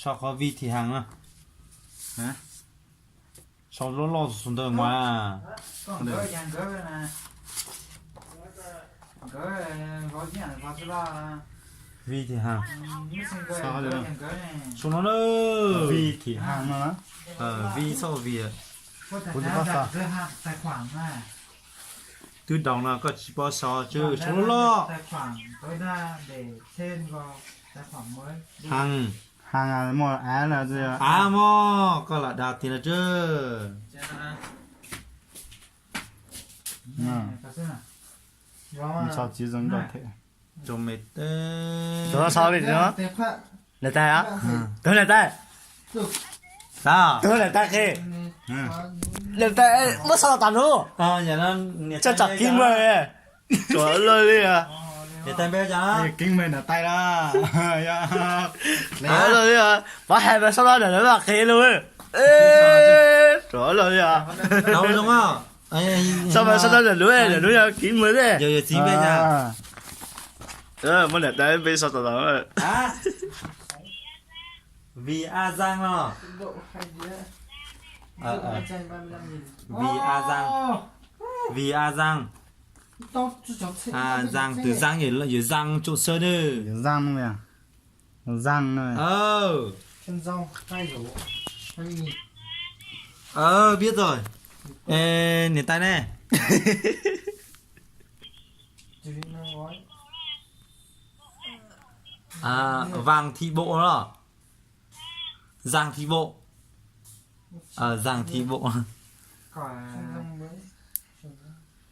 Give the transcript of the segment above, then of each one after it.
Sau qhov Vij Thị Hằng na. Sau loj loj xus ntawd mas. Vij Thị Hằng. Sau no na. Vij Thị Hằng no. Vij xauj Vij. Kuv tus pab sau. Twb doos no koj tsis paub sau, tsuas sau loj loj. Hằng. Hằng muaj av lawm. Av mog, koj lam dag tiag lawm tsuas. Sau txiv zoo nkauj thiab. Rau me teb. Tus no sau li no. Niam tais a? Tus niam tais. Tus niam tais qhia. Niam tais muab sau tas nub. Tso tsam kib mawg. Tsuav lawj li. Kib mawg niam tais na. Tsuav lawj li. Pab hais mas sau no niam lub qhia lawm. Tsuav lawj li. Sau mas sau no niam lub, niam lub yog kib mawg thiab. Muab niam tais npe sau tas tas. Vì A Giang no. Vì A Giang. Vì A Giang. A Giang, tus Giang yawm Giang tsoom sawv na. Giang, Giang. Biết rồi. Niam tais ne. Vàng Thị Bộ đó. Giang Thị Bộ. Giang Thị Bộ.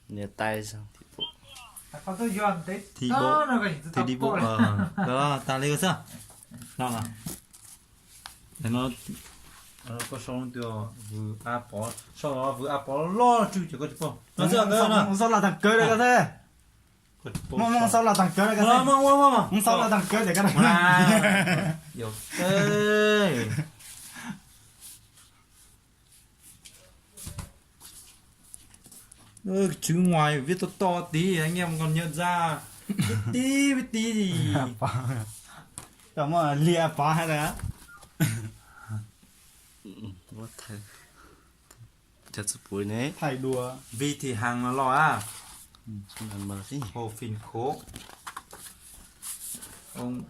Niam tais Giang Thị Bộ. Thị Bộ. Thị đi bộ. Tag li xwb. No no. Koj sau tias Vwm A Pov, sau Vwm A Pov loj loj tswj ces koj tsis paub. No xwb, sau laj tag kawg rau koj thiab. Muab, muab sau laj tag kawg rau koj thiab. Muab sau laj tag kawg ces koj. Tswv Ngoài viết to to tí, anh em còn nhận ra. Vib tib vib tib. Cov muaj liam pov hais tias. Thaij dua. Vij Thị Hằng no los a. Hồ Phìn Khổ. Ông,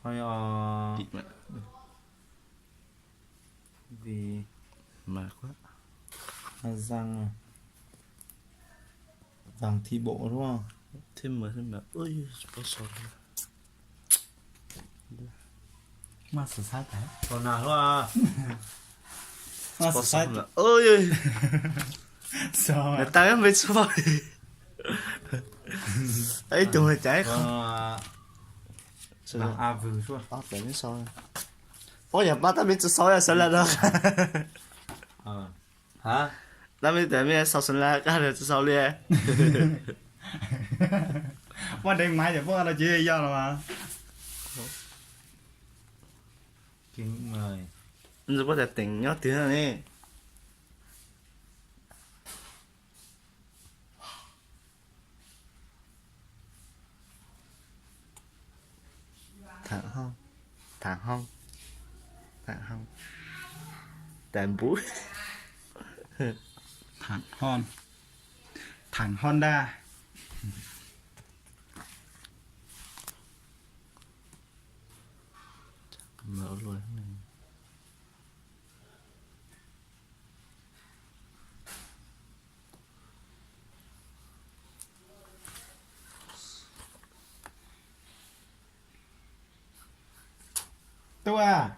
ờ, Vì Mà Giang, Giang Thị Bộ đúng không? Thêm mà, thêm mà. Ôi, có sổ. Mas xav xav tas. Còn nào nữa à? Mas xav xav. Ôi. Sao? Người ta mới xóa đi. Ấy, tụi mày chạy không? Sao? Ơ, yog pab tab me tsis sau yog sawv lawm no. Tab me tab me sau sawv lawm, qab tsis sau li. Poj deev maiv ces poj no ces yog los mas. Nws poj tas teem nyob twg no ne. Thẳng hông. Thẳng hông. Thẳng hông. Tàn bú. Thẳng hông. Thẳng Honda. Tub a,